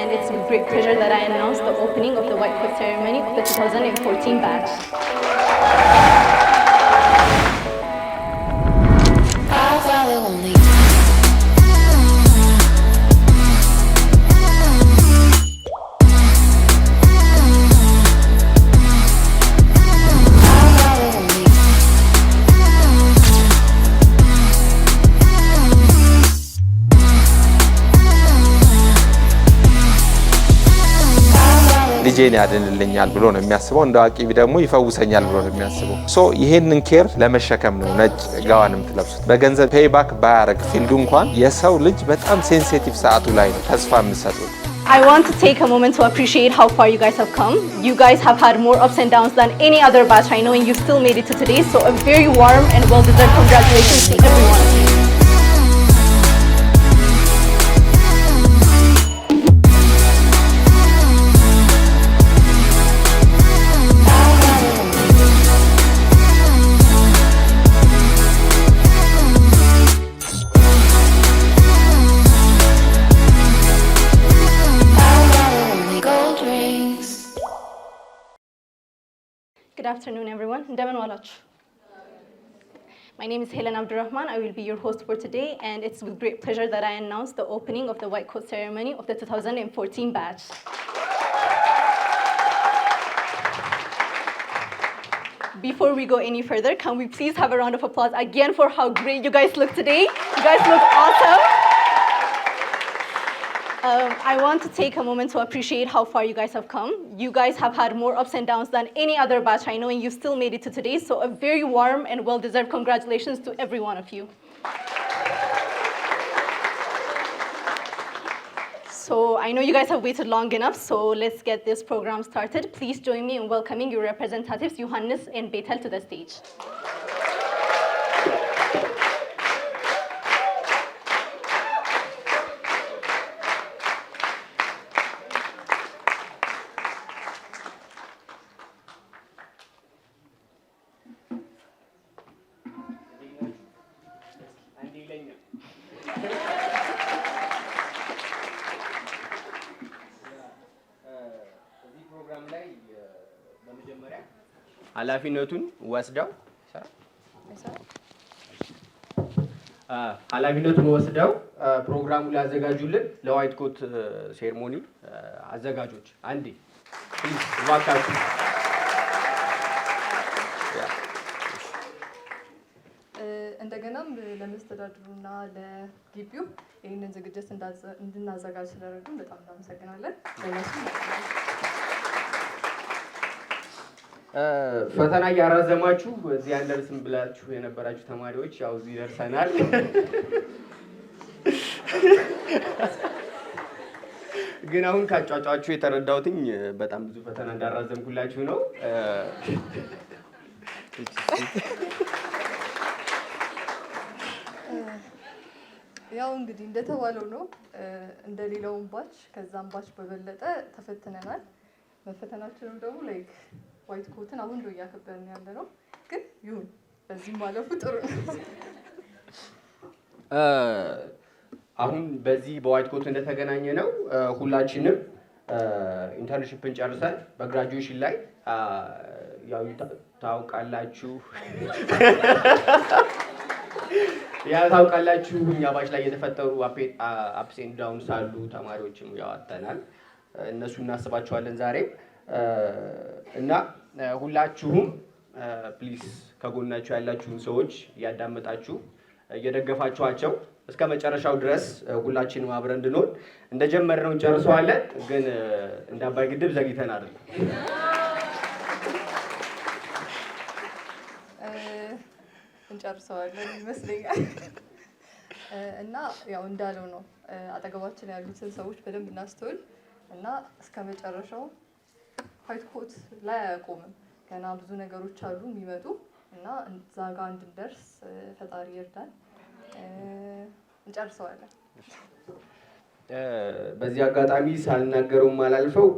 and it's with great pleasure that I announce the opening of the White Coat Ceremony of the 2014 batch. I follow only. I follow only. ልጄን ያድንልኛል ብሎ ነው የሚያስበው። እንደ አዋቂ ደግሞ ይፈውሰኛል ብሎ ነው የሚያስበው። So ይሄንን care ለመሸከም ነው ነጭ ጋዋን የምትለብሱት። በገንዘብ payback ባያረግ field ኡ እንኳን የሰው ልጅ በጣም sensitive ሰዓቱ ላይ ነው ተስፋ የምትሰጡት። I want to take a moment to appreciate how far you guys have come. You guys have had more ups and downs than any other batch I know, and you've still made it to today. So a very warm and well-deserved congratulations to every one of you. I follow only gold rings. Good afternoon, everyone. እንደምን ዋላችሁ? My name is Helen Abdurrahman. I will be your host for today, and it's with great pleasure that I announce the opening of the White Coat Ceremony of the 2014 batch. Before we go any further, can we please have a round of applause again for how great you guys look today? You guys look awesome. I want to take a moment to appreciate how far you guys have come. You guys have had more ups and downs than any other batch I know, and you've still made it to today. So, a very warm and well deserved congratulations to every one of you. So, I know you guys have waited long enough, so let's get this program started. Please join me in welcoming your representatives, Johannes and Betel, to the stage. እዚህ ፕሮግራም ላይ በመጀመሪያ ኃላፊነቱን ወስደው ፕሮግራሙ ላዘጋጁልን ለ white coat ceremony አዘጋጆች አንዴ please እባካችሁ። እንደገናም ለመስተዳድሩና ለግቢው ይህንን ዝግጅት እንድናዘጋጅ ስለረዱን በጣም እናመሰግናለን። ለእነሱ ፈተና እያራዘማችሁ እዚህ አንደርስም ብላችሁ የነበራችሁ ተማሪዎች ያው እዚህ ደርሰናል። ግን አሁን ካጫጫችሁ የተረዳሁትኝ በጣም ብዙ ፈተና እንዳራዘምኩላችሁ ነው። ያው እንግዲህ እንደተባለው ነው። እንደ ሌላውን batch ከዛም batch በበለጠ ተፈትነናል። መፈተናችንም ደግሞ like white coat ን አሁን ነው እያከበርን ያለ ነው። ግን ይሁን በዚህም ማለፉ ጥሩ ነው። አሁን በዚህ በ white coat እንደተገናኘ ነው ሁላችንም internship ን ጨርሰን በ graduation ላይ ያው ታውቃላችሁ እኛ batch ላይ የተፈጠሩ ups and downs አሉ። ተማሪዎችም ያው አጥተናል። እነሱ እናስባቸዋለን ዛሬ እና ሁላችሁም please ከጎናችሁ ያላችሁን ሰዎች እያዳመጣችሁ እየደገፋችኋቸው እስከ መጨረሻው ድረስ ሁላችንም አብረን እንድንሆን እንደጀመርነው እንጨርሰዋለን። ግን እንደ አባይ ግድብ ዘግይተን አይደለም። እንጨርሰዋለን ይመስለኛል። እና ያው እንዳለው ነው፣ አጠገባችን ያሉትን ሰዎች በደንብ እናስተውል እና እስከ መጨረሻው white coat ላይ አያቆምም። ገና ብዙ ነገሮች አሉ የሚመጡ እና እዛ ጋ እንድንደርስ ፈጣሪ ይርዳን። እንጨርሰዋለን። በዚህ አጋጣሚ ሳልናገረው ማላልፈው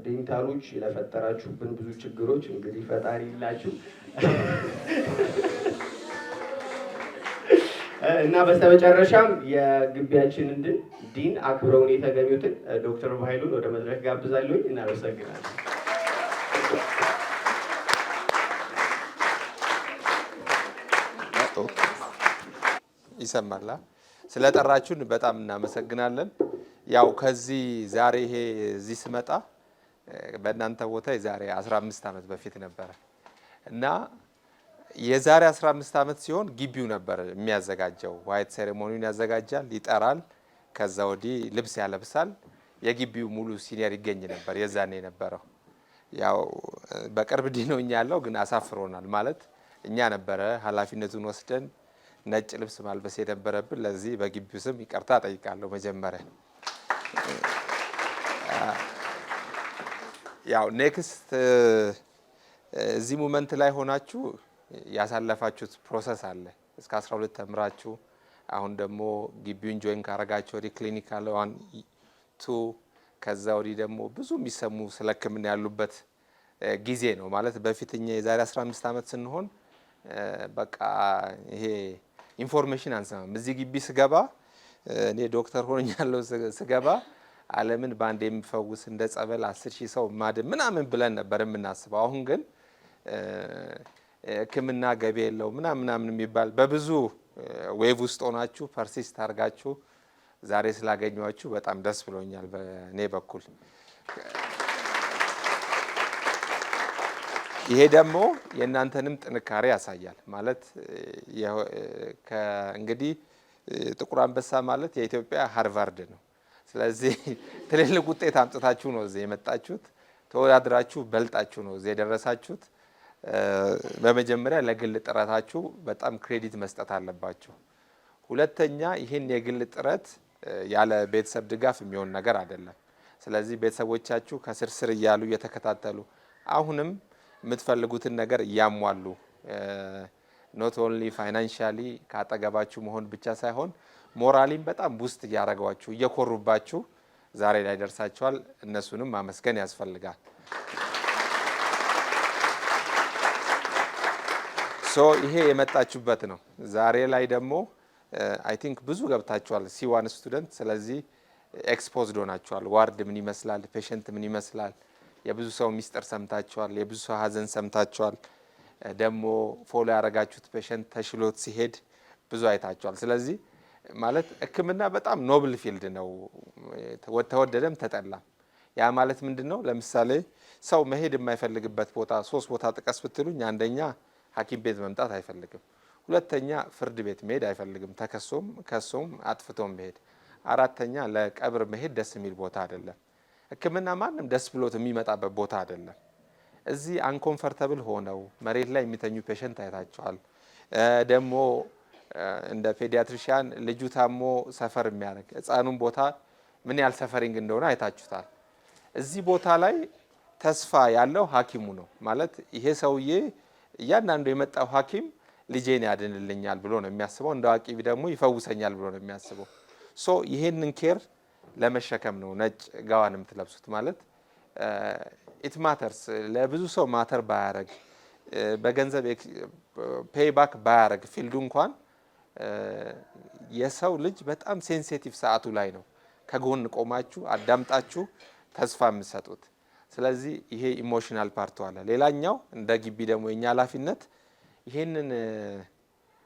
dental ኦች ለፈጠራችሁብን ብዙ ችግሮች እንግዲህ ፈጣሪ ይላችሁ። እና በስተመጨረሻም የግቢያችንን ዲን አክብረውን የተገኙትን ዶክተር ኃይሉን ወደ መድረክ ጋብዛለሁኝ። እናመሰግናለን። ይሰማላ። ስለጠራችሁን በጣም እናመሰግናለን። ያው ከዚህ ዛሬ ይሄ እዚህ ስመጣ በእናንተ ቦታ የዛሬ 15 ዓመት በፊት ነበረ እና የዛሬ 15 ዓመት ሲሆን ግቢው ነበር የሚያዘጋጀው። White ceremony ውን ያዘጋጃል፣ ይጠራል። ከዛ ወዲህ ልብስ ያለብሳል። የግቢው ሙሉ senior ይገኝ ነበር የዛኔ የነበረው። ያው በቅርብ ዲኖኛ ያለው ግን አሳፍሮናል። ማለት እኛ ነበረ ኃላፊነቱን ወስደን ነጭ ልብስ ማልበስ የነበረብን። ለዚህ በግቢው ስም ይቅርታ ጠይቃለሁ። መጀመሪያ ያው next እዚህ moment ላይ ሆናችሁ ያሳለፋችሁት process አለ። እስከ 12 ተምራችሁ አሁን ደግሞ ግቢውን join ካረጋችሁ ወዲህ clinical one, two፣ ከዛ ወዲህ ደግሞ ብዙ የሚሰሙ ስለ ሕክምና ያሉበት ጊዜ ነው። ማለት በፊት እኛ የዛሬ 15 ዓመት ስንሆን በቃ ይሄ information አንሰማም። እዚህ ግቢ ስገባ፣ እኔ ዶክተር ሆኛለሁ ስገባ፣ ዓለምን በአንድ የሚፈውስ፣ እንደ ጸበል 10,000 ሰው ማድን ምናምን ብለን ነበር የምናስበው። አሁን ግን ሕክምና ገቢ የለው ምናምን ምናምን የሚባል በብዙ wave ውስጥ ሆናችሁ persist አድርጋችሁ ዛሬ ስላገኘኋችሁ በጣም ደስ ብሎኛል በእኔ በኩል። ይሄ ደግሞ የእናንተንም ጥንካሬ ያሳያል። ማለት እንግዲህ ጥቁር አንበሳ ማለት የኢትዮጵያ ሃርቫርድ ነው። ስለዚህ ትልልቅ ውጤት አምጥታችሁ ነው እዚህ የመጣችሁት። ተወዳድራችሁ በልጣችሁ ነው እዚህ የደረሳችሁት። በመጀመሪያ ለግል ጥረታችሁ በጣም credit መስጠት አለባችሁ። ሁለተኛ ይህን የግል ጥረት ያለ ቤተሰብ ድጋፍ የሚሆን ነገር አይደለም። ስለዚህ ቤተሰቦቻችሁ ከስር ስር እያሉ እየተከታተሉ አሁንም የምትፈልጉትን ነገር እያሟሉ፣ not only financially ከአጠገባችሁ መሆን ብቻ ሳይሆን morally ም በጣም boost እያደረጓችሁ፣ እየኮሩባችሁ ዛሬ ላይ ደርሳችኋል። እነሱንም ማመስገን ያስፈልጋል። So ይሄ የመጣችሁበት ነው። ዛሬ ላይ ደግሞ I think ብዙ ገብታችኋል C1 student። ስለዚህ exposed ሆናችኋል። Ward ምን ይመስላል፣ patient ምን ይመስላል፣ የብዙ ሰው ሚስጥር ሰምታችኋል፣ የብዙ ሰው ሀዘን ሰምታችኋል። ደግሞ follow ያደረጋችሁት patient ተሽሎት ሲሄድ ብዙ አይታችኋል። ስለዚህ ማለት ሕክምና በጣም noble field ነው፣ ተወደደም ተጠላም። ያ ማለት ምንድን ነው? ለምሳሌ ሰው መሄድ የማይፈልግበት ቦታ ሶስት ቦታ ጥቀስ ብትሉኝ፣ አንደኛ ሐኪም ቤት መምጣት አይፈልግም። ሁለተኛ ፍርድ ቤት መሄድ አይፈልግም፣ ተከሶም ከሶም አጥፍቶም መሄድ። አራተኛ ለቀብር መሄድ ደስ የሚል ቦታ አይደለም። ሕክምና ማንም ደስ ብሎት የሚመጣበት ቦታ አይደለም። እዚህ uncomfortable ሆነው መሬት ላይ የሚተኙ patient አይታችኋል። ደግሞ እንደ pediatrician ልጁ ታሞ suffer የሚያደርግ ህፃኑን ቦታ ምን ያህል suffering እንደሆነ አይታችሁታል። እዚህ ቦታ ላይ ተስፋ ያለው ሐኪሙ ነው። ማለት ይሄ ሰውዬ፣ እያንዳንዱ የመጣው ሐኪም ልጄን ያድንልኛል ብሎ ነው የሚያስበው። እንደ አዋቂ ደግሞ ይፈውሰኛል ብሎ ነው የሚያስበው። So ይሄንን care ለመሸከም ነው ነጭ ጋዋን የምትለብሱት። ማለት it matters፣ ለብዙ ሰው matter ባያረግ፣ በገንዘብ payback ባያረግ field ኡ እንኳን፣ የሰው ልጅ በጣም sensitive ሰዓቱ ላይ ነው ከጎን ቆማችሁ አዳምጣችሁ ተስፋ የምትሰጡት። ስለዚህ ይሄ emotional part ኡ አለ። ሌላኛው እንደ ግቢ ደግሞ የኛ ኃላፊነት ይሄንን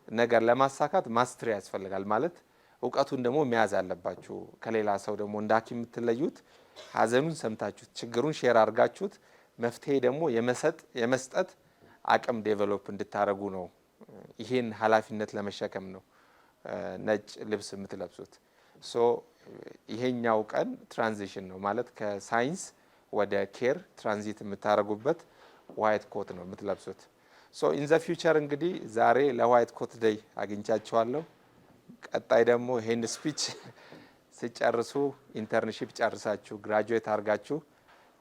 ነገር ለማሳካት mastery ያስፈልጋል። ማለት እውቀቱን ደግሞ መያዝ አለባችሁ። ከሌላ ሰው ደግሞ እንደ ሐኪም የምትለዩት ሀዘኑን ሰምታችሁት፣ ችግሩን share አድርጋችሁት መፍትሄ ደግሞ የመስጠት አቅም develop እንድታደርጉ ነው። ይሄን ኃላፊነት ለመሸከም ነው ነጭ ልብስ የምትለብሱት። So ይሄኛው ቀን transition ነው፣ ማለት ከሳይንስ ወደ care transit የምታደርጉበት white coat ነው የምትለብሱት። So in the future እንግዲህ ዛሬ ለ white coat day አግኝቻችኋለሁ። ቀጣይ ደግሞ ይሄን speech ስጨርሱ፣ internship ጨርሳችሁ፣ graduate አድርጋችሁ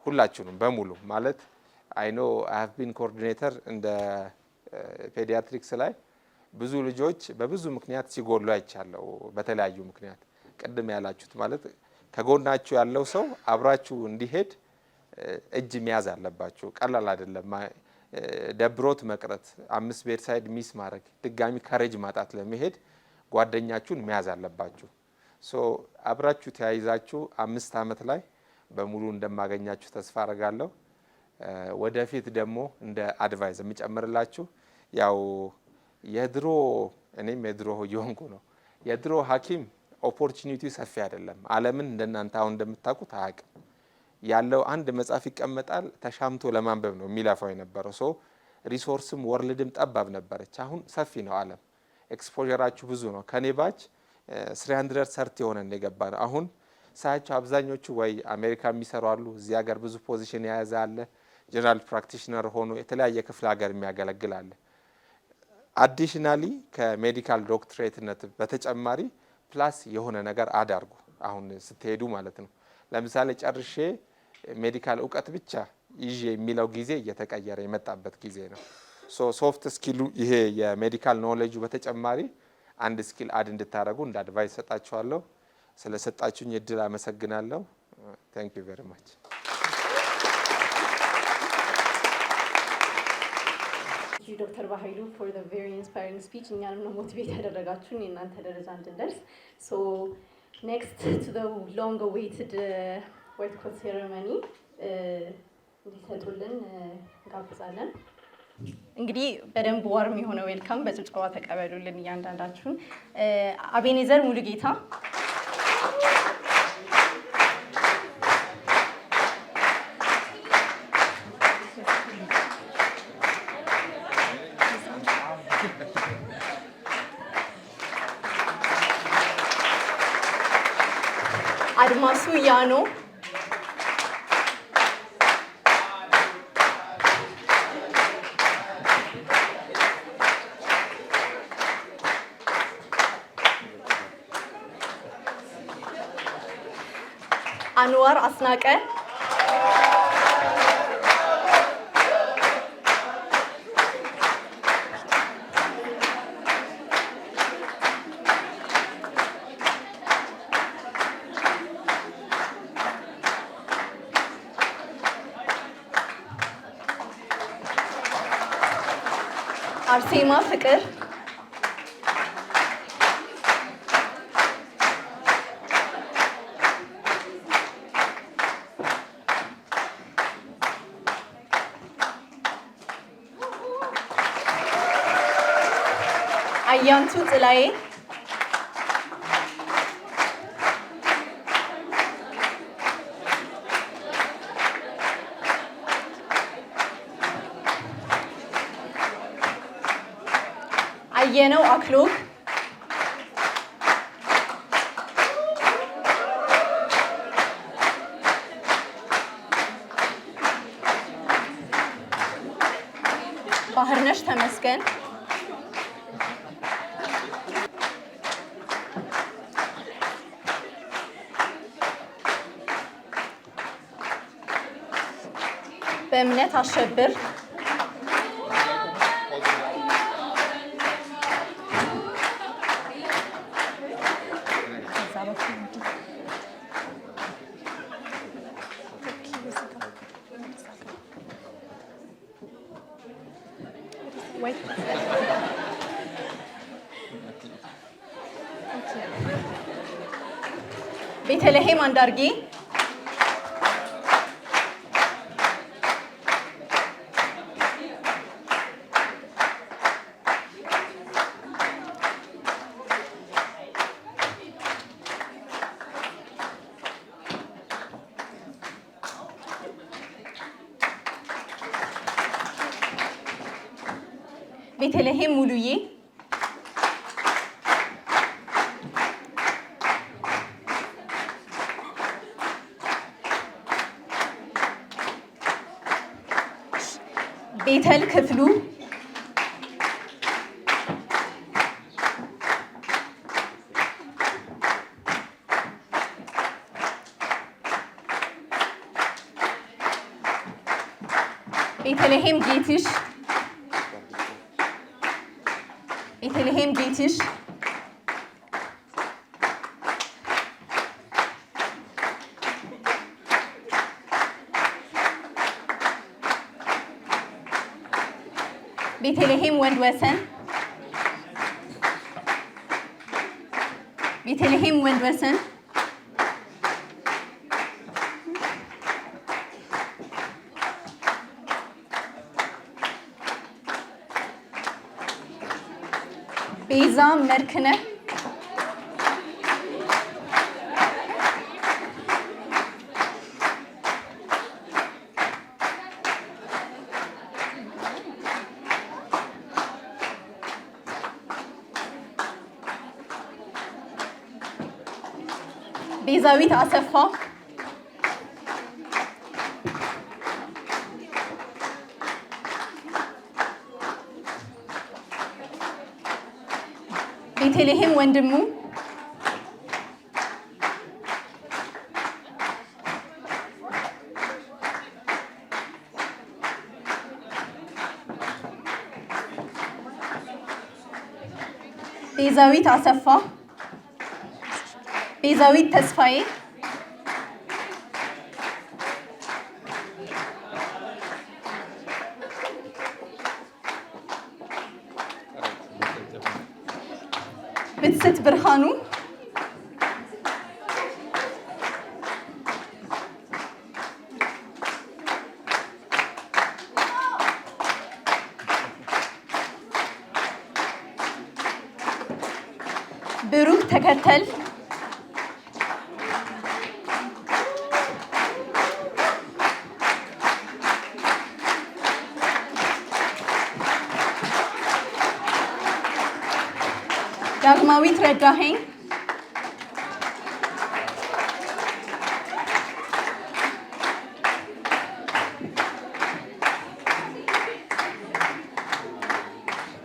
ሁላችሁንም በሙሉ፣ ማለት I know I have been coordinator እንደ pediatrics ላይ፣ ብዙ ልጆች በብዙ ምክንያት ሲጎሉ አይቻለሁ። በተለያዩ ምክንያት ቅድም ያላችሁት፣ ማለት ከጎናችሁ ያለው ሰው አብራችሁ እንዲሄድ እጅ መያዝ አለባችሁ። ቀላል አይደለም። ደብሮት መቅረት፣ አምስት bedside miss ማድረግ፣ ድጋሚ courage ማጣት ለመሄድ ጓደኛችሁን መያዝ አለባችሁ። So አብራችሁ ተያይዛችሁ 5 ዓመት ላይ በሙሉ እንደማገኛችሁ ተስፋ አረጋለሁ። ወደፊት ደግሞ እንደ advice የምጨምርላችሁ ያው የድሮ እኔም የድሮ እየሆንኩ ነው። የድሮ ሐኪም opportunity ሰፊ አይደለም። ዓለምን እንደናንተ አሁን እንደምታውቁት አያውቅም። ያለው አንድ መጽሐፍ ይቀመጣል፣ ተሻምቶ ለማንበብ ነው የሚለፋው የነበረው። So resource ም world ም ጠባብ ነበረች። አሁን ሰፊ ነው ዓለም፣ exposure ኣችሁ ብዙ ነው። ከኔ batch 330 የሆነን የገባ ነው። አሁን ሳያቸው አብዛኞቹ ወይ አሜሪካ የሚሰሩ አሉ፣ እዚህ ሀገር ብዙ position የያዘ አለ፣ general practitioner ሆኖ የተለያየ ክፍለ ሀገር የሚያገለግል አለ። Additionally ከ medical ዶክትሬትነት በተጨማሪ plus የሆነ ነገር አዳርጉ አሁን ስትሄዱ ማለት ነው። ለምሳሌ ጨርሼ medical እውቀት ብቻ ይዤ የሚለው ጊዜ እየተቀየረ የመጣበት ጊዜ ነው። So soft skill ኡ ይሄ የ medical knowledge ኡ በተጨማሪ አንድ skill add እንድታደርጉ እንደ advice ሰጣችኋለሁ። ስለሰጣችሁኝ እድል አመሰግናለሁ። Thank you very much። Thank you, ዶክተር ባህይሉ, for the very inspiring speech. እኛንም ነው motivate ያደረጋችሁን የእናንተ ደረጃ እንድንደርስ። So next to the long awaited white coat ceremony እንዲሰጡልን እንጋብዛለን። እንግዲህ በደንብ warm የሆነ welcome በጭብጨባ ተቀበሉልን እያንዳንዳችሁን። አቤኔዘር ሙሉጌታ፣ አድማሱ ያኖ፣ አንዋር አስናቀ፣ አርሴማ ፍቅር፣ አያንቱ ጥላዬ፣ አየነው አክሎግ፣ ባህርነሽ ተመስገን፣ በእምነት አሸብር፣ ከዛ በኩል እንዲህ okay፣ እዚህ ጋር ወደዛ ጋር ወይ okay። ቤተልሔም አንዳርጌ፣ ቤተልሔም ሙሉዬ፣ ቤተል ክፍሉ፣ ቤተልሔም ጌትሽ፣ ቤተልሔም ጌትሽ፣ ቤተልሔም ወንድወሰን፣ ቤተልሔም ወንድወሰን፣ ቤዛ መርክነህ፣ ቤዛዊት አሰፋ፣ ቤተልሔም ወንድሙ፣ ቤዛዊት አሰፋ፣ ቤዛዊት ተስፋዬ፣ ብትስት ብርሃኑ፣ ብሩክ ተከተል፣ ዳግማዊት ረዳኸኝ፣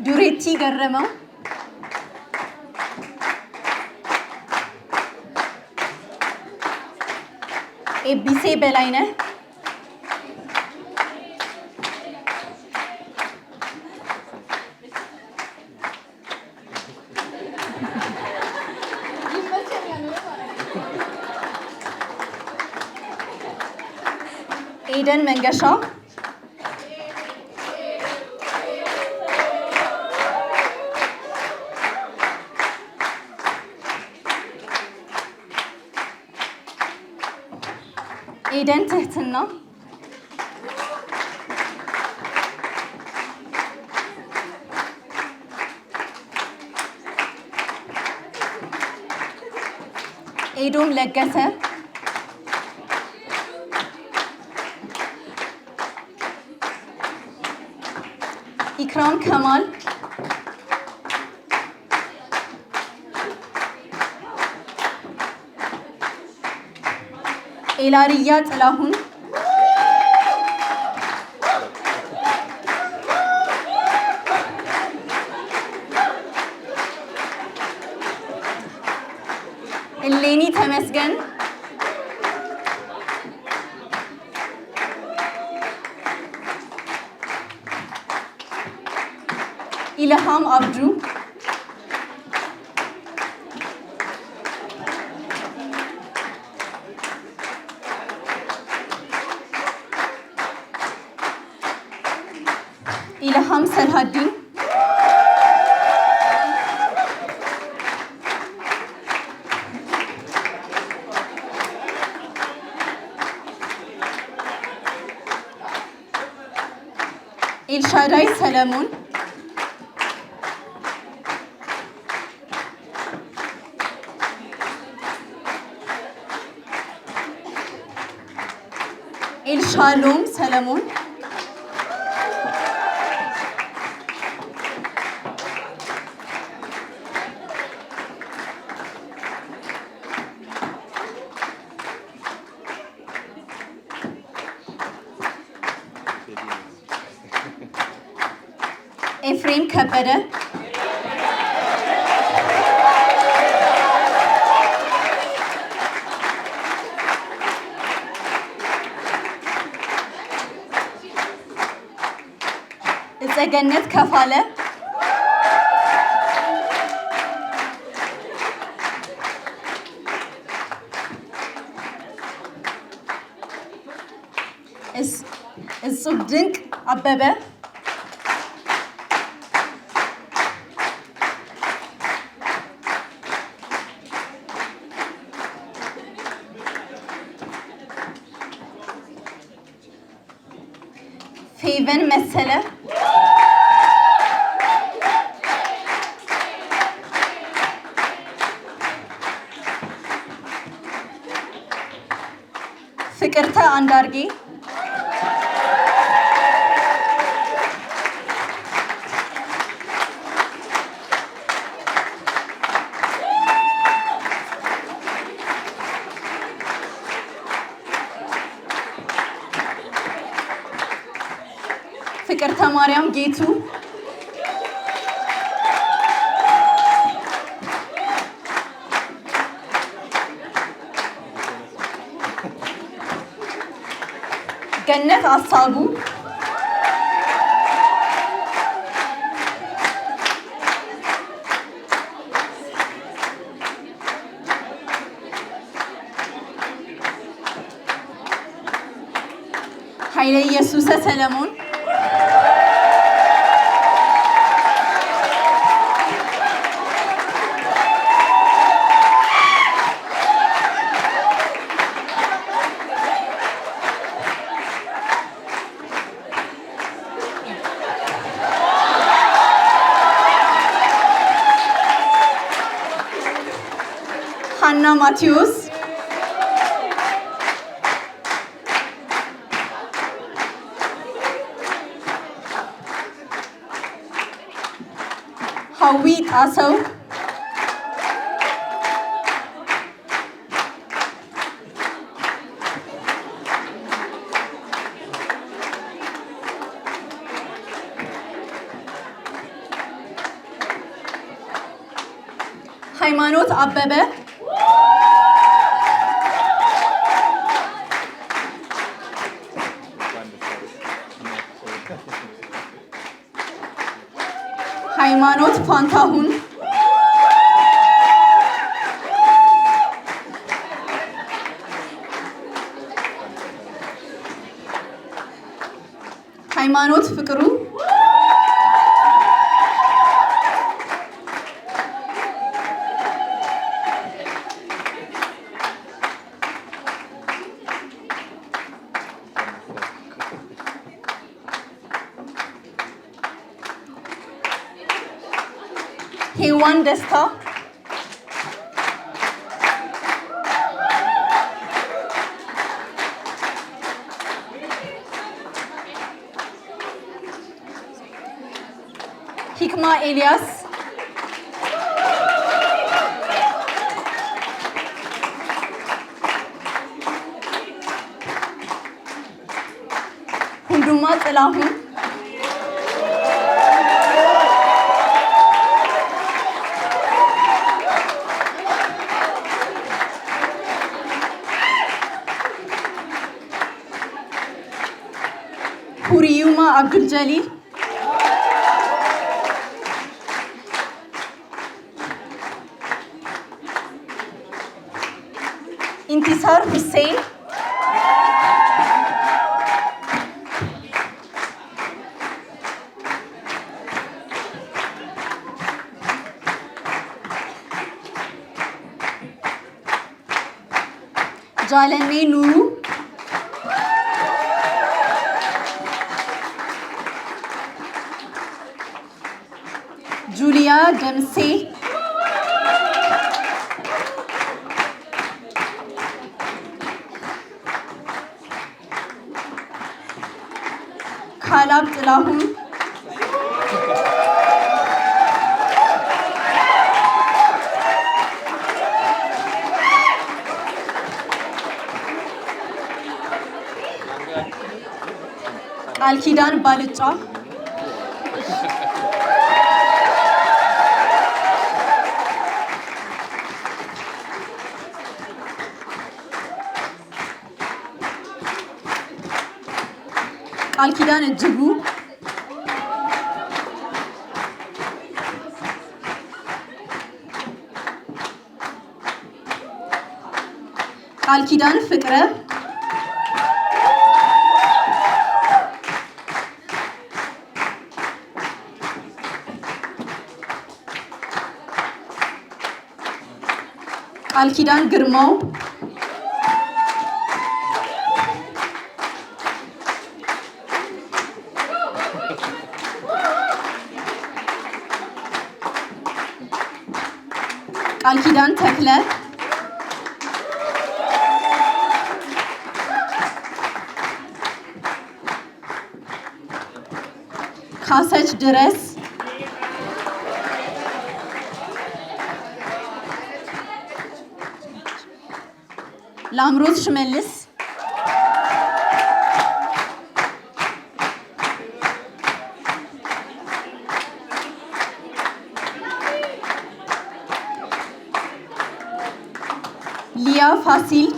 ዱሬቲ ገረመው፣ ኤቢሴ በላይነህ፣ ኤደን መንገሻ፣ ኤደን ትህትና፣ ኤዶም ለገሰ፣ ኢክራም ከማል፣ ኤላርያ ጥላሁን፣ እሌኒ ተመስገን፣ ኢልሃም አብዱ፣ ኢልሃም ሰልሃዲን፣ ኤልሻዳይ ሰለሞን፣ ኤልሻሎም ሰለሞን፣ ኤፍሬም ከበደ፣ እጸገነት ከፋለ፣ እጹብ ድንቅ አበበ፣ ፌቨን መሰለ፣ ፍቅርተ አንዳርጌ፣ ፍቅርተ ማርያም ጌቱ፣ ገነት አሳቡ፣ ኃይለ ኢየሱስ ሰለሞን፣ ሀና ማቴዎስ፣ ሀዊ ጣሰው፣ ሃይማኖት አበበ፣ ሃይማኖት ፋንታሁን፣ ሃይማኖት ፍቅሩ፣ ሄዋን ደስታ፣ ሂክማ ኤልያስ፣ ሁንዱማ ጥላሁን፣ ሁሪዩማ አብዱል ጀሊል፣ ኢንቲሳር ሁሴን፣ ጃለኔ ኑሩ፣ ጁሊያ ደምሴ፣ ካላብ ጥላሁን፣ ቃል ኪዳን ባልጫ፣ ቃል ኪዳን እጅጉ፣ ቃል ኪዳን ፍቅረ፣ ቃል ኪዳን ግርማው፣ ቃል ኪዳን ተክለ፣ ካሰች ድረስ፣ ላምሮት ሽመልስ፣ ሊያ ፋሲል፣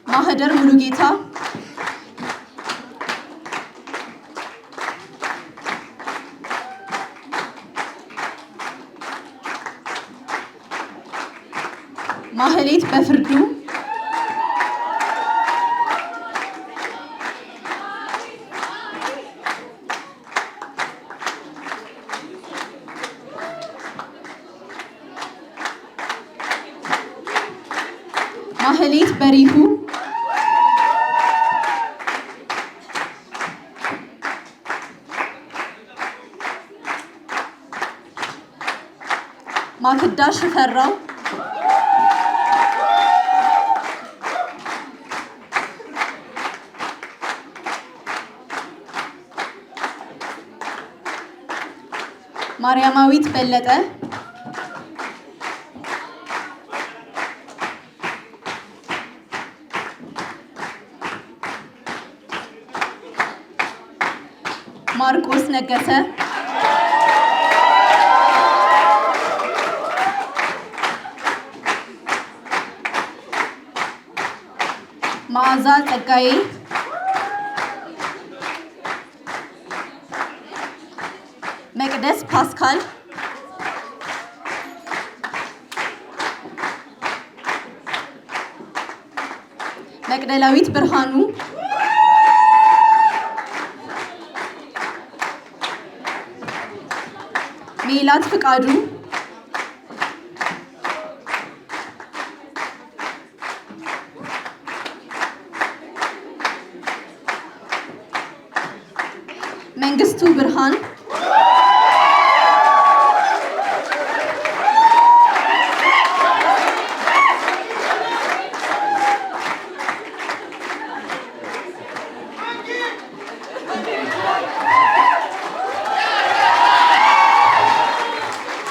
ማህደር ሙሉጌታ፣ ማህሌት በፍርዱ፣ ማህሌት በሪሁ፣ ማክዳ ሽፈራው፣ ማርያማዊት በለጠ፣ ማርቆስ ነገሰ፣ መዓዛ ጸጋዬ፣ መቅደስ ፓስካል፣ መቅደላዊት ብርሃኑ፣ ሜላት ፍቃዱ፣ መንግስቱ ብርሃን፣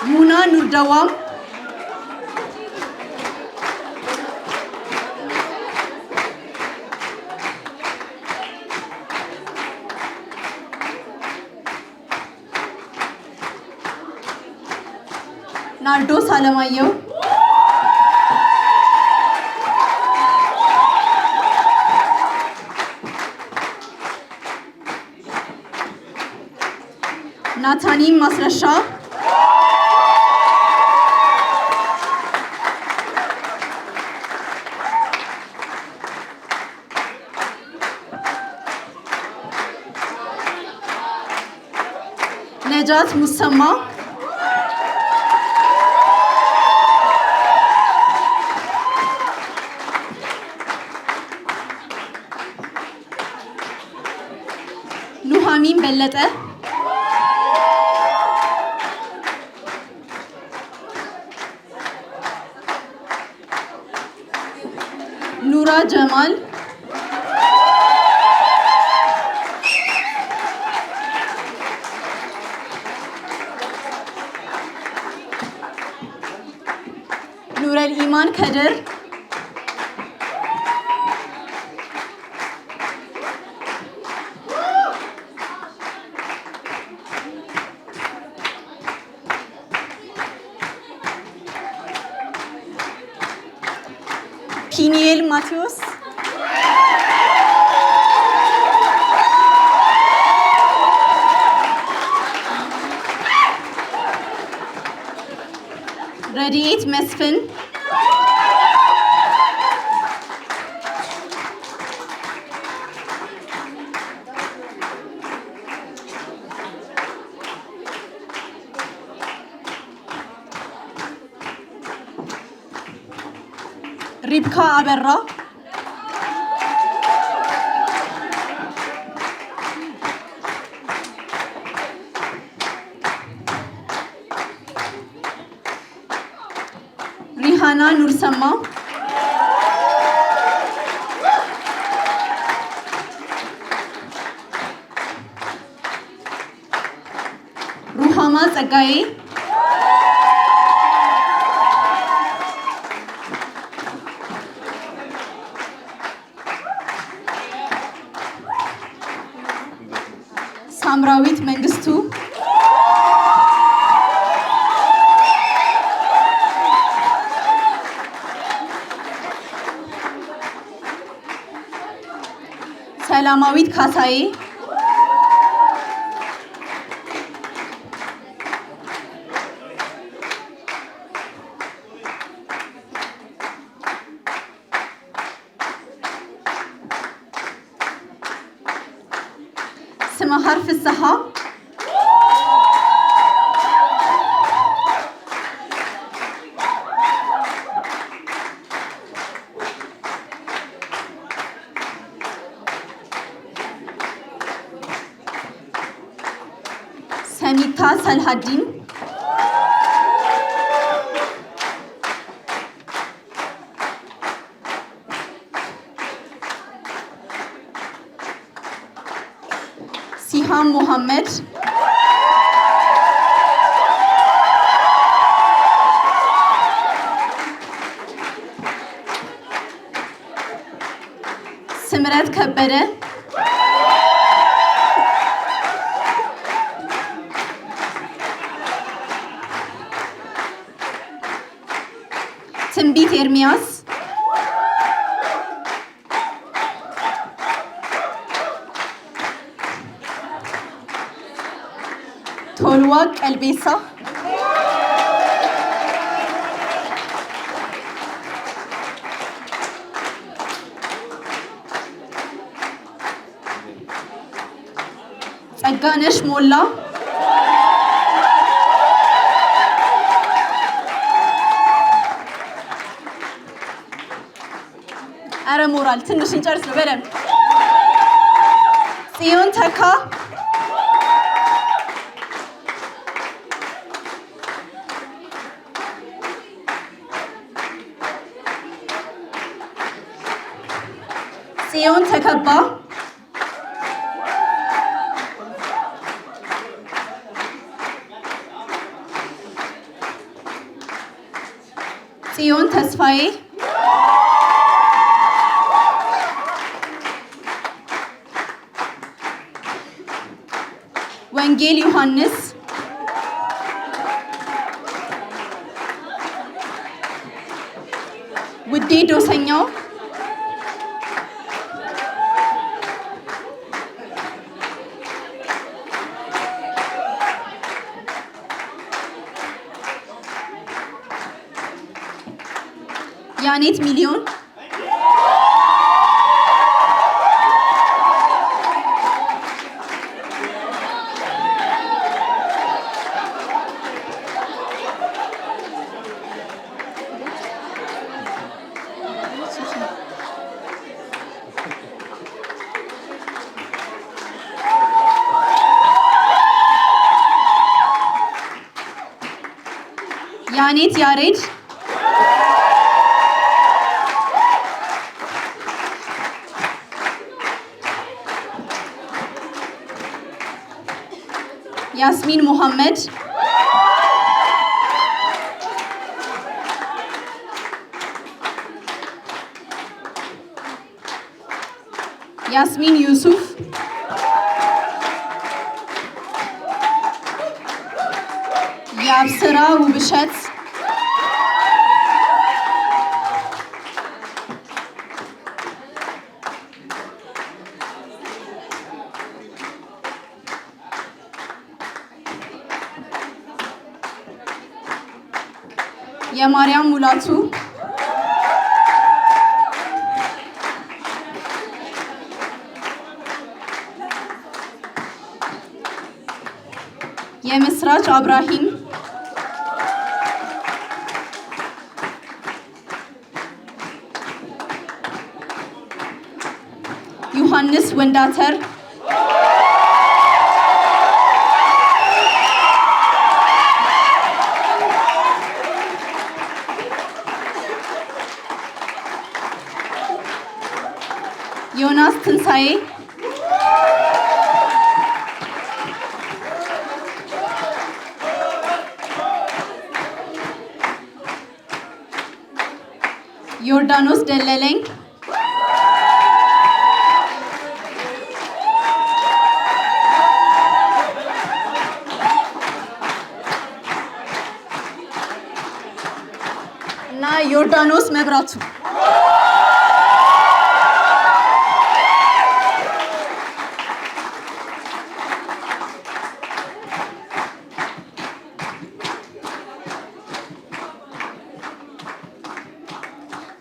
ሙና ኑርደዋም፣ ናርዶስ አለማየሁ፣ ናታኒም ማስረሻ፣ ነጃት ሙሰማ፣ ኑሃሚን በለጠ፣ ኑራ ጀማል፣ ኑረል ኢማን ከድር፣ ፒኒኤል ማቴዎስ፣ ረድኤት መስፍን፣ ሪብካ አበራ፣ ሪሃና ኑርሰማ፣ ሩሃማ ጸጋዬ፣ ሳምራዊት መንግስቱ፣ ሰላማዊት ካሳዬ፣ ስመሃር ፍስሐ፣ ሰሚታ ሰልሃዲን፣ ሲሃም ሙሐመድ፣ ስምረት ከበደ፣ ትንቢት ኤርሚያስ፣ ቶልዋ ቀልቤሳ፣ ጸጋነሽ ሞላ፣ አረ ሞራል ትንሽ እንጨርስ ነው በደንብ። ጽዮን ተካ፣ ጽዮን ተከባ፣ ጽዮን ተስፋዬ፣ ወንጌል ዮሐንስ፣ ውዴ ዶሰኛው፣ ያኔት ሚሊዮን፣ ያኔት ያሬድ፣ ያስሚን ሙሐመድ፣ ያስሚን ዩሱፍ፣ የአብስራ ውብሸት፣ የማርያም ሙላቱ፣ የምስራች አብራሂም፣ ዮሐንስ ወንዳተር፣ ዮናስ ትንሳኤ፣ ዮርዳኖስ ደለለኝ፣ እና ዮርዳኖስ መብራቱ።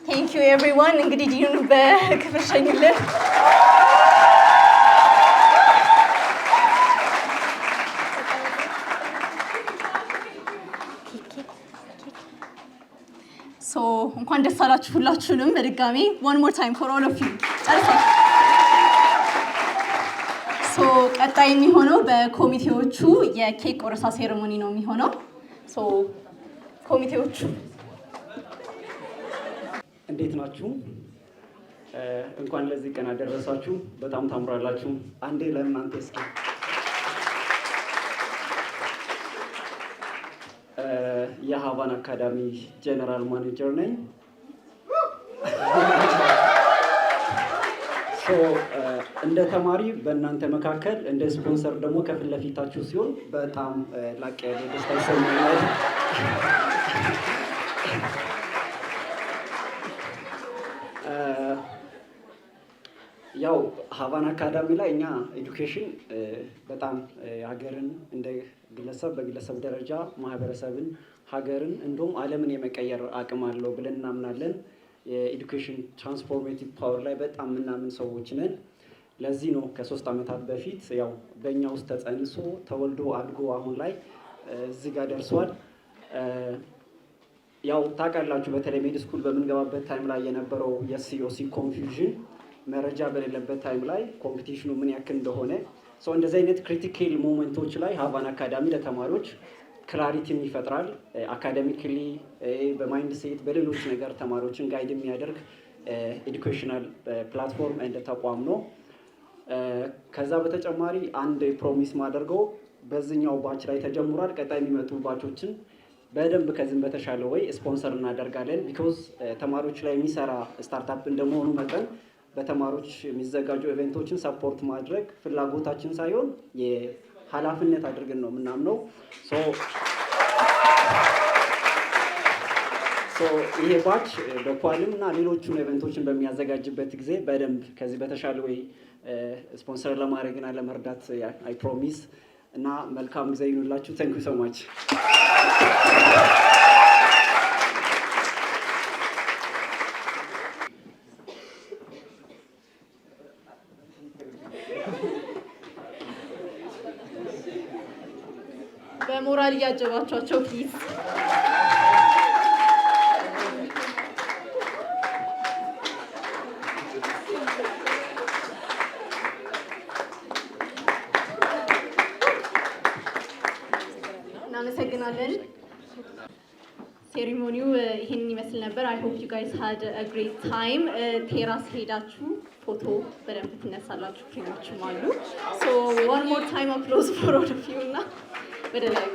Thank you, everyone። እንግዲህ ዲኑን በክብር ሸኙልን። So እንኳን ደስ አላችሁ ሁላችሁንም በድጋሚ። One more time for all of you። ጨርሷል። So ቀጣይ የሚሆነው በኮሚቴዎቹ የኬክ ቆረሳ ceremony ነው የሚሆነው። So ኮሚቴዎቹ። እንዴት ናችሁ? እንኳን ለዚህ ቀን አደረሳችሁ። በጣም ታምራላችሁ። አንዴ ለእናንተ እስኪ። የሀቫን አካዳሚ general manager ነኝ። So እንደ ተማሪ በእናንተ መካከል፣ እንደ ስፖንሰር ደግሞ ከፊት ለፊታችሁ ሲሆን በጣም ላቅ ያለ ደስታ ይሰማኛል። ያው ሀቫን አካዳሚ ላይ እኛ education በጣም ሀገርን፣ እንደ ግለሰብ በግለሰብ ደረጃ ማህበረሰብን፣ ሀገርን እንዲሁም ዓለምን የመቀየር አቅም አለው ብለን እናምናለን። የ education transformative power ላይ በጣም የምናምን ሰዎች ነን። ለዚህ ነው ከ3 ዓመታት በፊት ያው በእኛ ውስጥ ተጸንሶ፣ ተወልዶ፣ አድጎ አሁን ላይ እዚህ ጋር ደርሷል። ያው ታውቃላችሁ፣ በተለይ med school በምንገባበት time ላይ የነበረው የ COC confusion፣ መረጃ በሌለበት time ላይ competition ኑ ምን ያክል እንደሆነ፣ እንደዚህ አይነት critical moment ኦች ላይ ሀቫን አካዳሚ ለተማሪዎች clarity ን ይፈጥራል። Academically፣ በ mindset፣ በሌሎች ነገር ተማሪዎችን guide የሚያደርግ educational platform እንደ ተቋም ነው። ከዛ በተጨማሪ አንድ promise ማደርገው በዚህኛው batch ላይ ተጀምሯል። ቀጣይ የሚመጡ batch ኦችን በደንብ ከዚህም በተሻለ way sponsor እናደርጋለን። Because ተማሪዎች ላይ የሚሰራ startup እንደመሆኑ መጠን በተማሪዎች የሚዘጋጁ event ኦችን support ማድረግ ፍላጎታችን ሳይሆን የኃላፊነት አድርገን ነው የምናምነው። So ይሄ batch በኳልም እና ሌሎቹን event ኦችን በሚያዘጋጅበት ጊዜ በደንብ ከዚህ በተሻለ way ስፖንሰር ለማድረግና ለመርዳት I promise እና መልካም ጊዜ ይሁንላችሁ። Thank you so much። በሞራል እያጀባችኋቸው please። እናመሰግናለን። Ceremony ው ይሄንን ይመስል ነበር። I hope you guys had a great time። Terrace ሄዳችሁ ፎቶ በደንብ ትነሳላችሁ። ፍሬሞችም አሉ። So one more time, applause for all of you እና ወደ ላይ።